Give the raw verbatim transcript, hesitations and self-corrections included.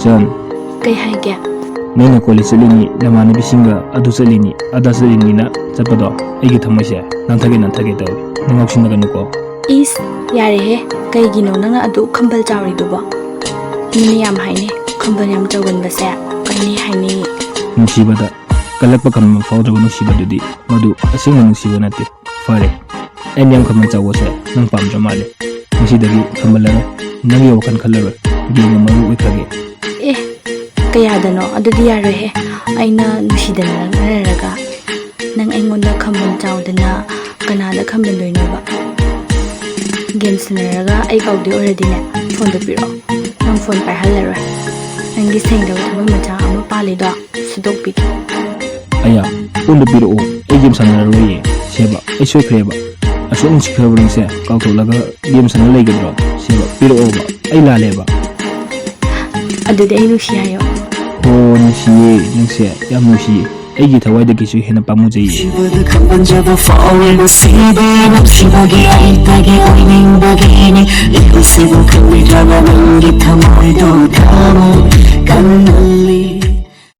ꯆꯟ꯫ ꯀꯩ ꯍꯥꯏꯒꯦ? ꯅꯪꯅ ꯀꯣꯂꯦꯖ ꯆꯠꯂꯤꯅꯤ, ꯅꯃꯥꯟꯅꯕꯤꯁꯤꯡꯒ ꯑꯗꯨ ꯆꯠꯂꯤꯅꯤ, ꯑꯗꯥ ꯆꯠꯂꯤꯅꯤꯅ ꯆꯠꯄꯗꯣ ꯑꯩꯒꯤ ꯊꯃꯣꯏꯁꯦ ꯅꯥꯟꯊꯒꯦ ꯅꯥꯟꯊꯒꯦ ꯇꯧꯏ꯫ ꯅꯪ ꯉꯥꯎꯁꯤꯟꯅꯒꯅꯨꯀꯣ꯫ ꯏꯁ, ꯌꯥꯔꯦꯍꯦ꯫ ꯀꯩꯒꯤꯅꯣ ꯅꯪꯅ ꯑꯗꯨ ꯈꯝꯕꯜ ꯆꯥꯎꯔꯤꯗꯨꯕꯣ? ꯃꯤꯅ ꯌꯥꯝ ꯍꯥꯏꯅꯩ, ꯈꯝꯕꯜ ꯌꯥꯝ ꯆꯥꯎꯒꯟꯕꯁꯦ ꯀꯟꯅꯤ ꯍꯥꯏꯅꯩꯌꯦ꯫ ꯅꯨꯡꯁꯤꯕꯗ ꯀꯜꯂꯛꯄ ꯈꯝꯕꯜ ꯐꯥꯎꯗ꯭ꯔꯕ ꯅꯨꯡꯁꯤꯕꯗꯨꯗꯤ ꯃꯗꯨ ꯑꯁꯦꯡꯕ ꯅꯨꯡꯁꯤꯕ ꯅꯠꯇꯦ꯫ ꯐꯔꯦ, ꯑꯩꯅ ꯌꯥꯝ ꯈꯝꯕꯜ ꯆꯥꯎꯕꯁꯦ ꯅꯪ ꯄꯥꯝꯗ꯭ꯔ ꯃꯥꯜꯂꯦ꯫ ꯉꯁꯤꯗꯒꯤ ꯈꯝꯕꯜꯂꯔꯣꯏ, ꯅꯪꯒꯤ ꯋꯥꯈꯜ ꯈꯜꯂꯔꯣꯏ, ꯒꯦꯝꯅ ꯃꯔꯨ ꯑꯣꯏꯈ꯭ꯔꯒꯦ꯫ ꯑꯦ, ꯀꯌꯥꯗꯅꯣ? ꯑꯗꯨꯗꯤ ꯌꯥꯔꯣꯏꯍꯦ꯫ ꯑꯩꯅ ꯅꯨꯡꯁꯤꯗꯅ ꯂꯛꯅꯔꯒ ꯅꯪ ꯑꯩꯉꯣꯟꯗ ꯈꯝꯕꯜ ꯆꯥꯎꯗꯅ ꯀꯅꯥꯗ ꯈꯝꯕꯜꯗꯣꯏꯅꯣꯕ? ꯒꯦꯝ ꯁꯥꯟꯅꯔꯒ ꯑꯩ ꯀꯥꯎꯗꯣꯏ ꯑꯣꯏꯔꯗꯤꯅꯦ, ꯐꯣꯟꯗꯣ ꯄꯤꯔꯛꯑꯣ꯫ ꯅꯪ ꯐꯣꯟ ꯄꯥꯏꯍꯜꯂꯔꯣꯏ꯫ ꯅꯪꯒꯤ ꯁꯦꯡꯗꯕ ꯊꯃꯣꯏ ꯃꯆꯥ ꯑꯃ ꯄꯥꯜꯂꯤꯗꯣ ꯁꯨꯗꯣꯛꯄꯤꯒꯦ꯫ ꯑꯌꯥ, ꯐꯣꯟꯗꯣ ꯄꯤꯔꯛꯑꯣ, ꯑꯩ ꯒꯦꯝ ꯁꯥꯟꯅꯔꯔꯣꯏꯌꯦ꯫ ꯁꯦꯕ, ꯑꯩ ꯁꯣꯏꯈ꯭ꯔꯦꯕ꯫ ꯑꯁꯨꯛ ꯅꯨꯡꯁꯤꯈ꯭ꯔꯕ ꯅꯪꯁꯦ ꯀꯥꯎꯊꯣꯛꯂꯒ ꯒꯦꯝ ꯁꯥꯟꯅ ꯂꯩꯒꯗ꯭ꯔꯣ? ꯁꯦꯕ, ꯄꯤꯔꯛꯑꯣꯕ, ꯑꯩ ꯂꯥꯜꯂꯦꯕ꯫ ꯑꯗꯨꯗꯤ ꯑꯩ ꯅꯨꯡꯁꯤ ꯍꯥꯏꯌꯣ꯫ ꯍꯣ, ꯅꯨꯡꯁꯤꯌꯦ, ꯅꯪꯁꯦ ꯌꯥꯝ ꯅꯨꯡꯁꯤꯌꯦ꯫ ꯑꯩꯒꯤ ꯊꯋꯥꯏꯗꯒꯤꯁꯨ ꯍꯦꯟꯅ ꯄꯥꯝꯃꯨꯖꯩꯌꯦ꯫ ꯅꯨꯡꯁꯤꯕꯗ ꯈꯝꯕꯟꯖꯕ ꯐꯥꯎꯔꯦ ꯉꯁꯤꯗꯤ, ꯅꯨꯡꯁꯤꯕꯒꯤ ꯑꯩꯇꯒꯤ ꯑꯣꯏꯅꯤꯡꯕꯒꯤꯅꯤ꯫ ꯂꯩꯕꯁꯤꯕꯨ ꯈꯪꯕꯤꯗ꯭ꯔꯕ ꯅꯪꯒꯤ ꯊꯃꯣꯏꯗꯣ ꯊꯃꯣꯏ ꯀꯟꯃꯜꯂꯤ꯫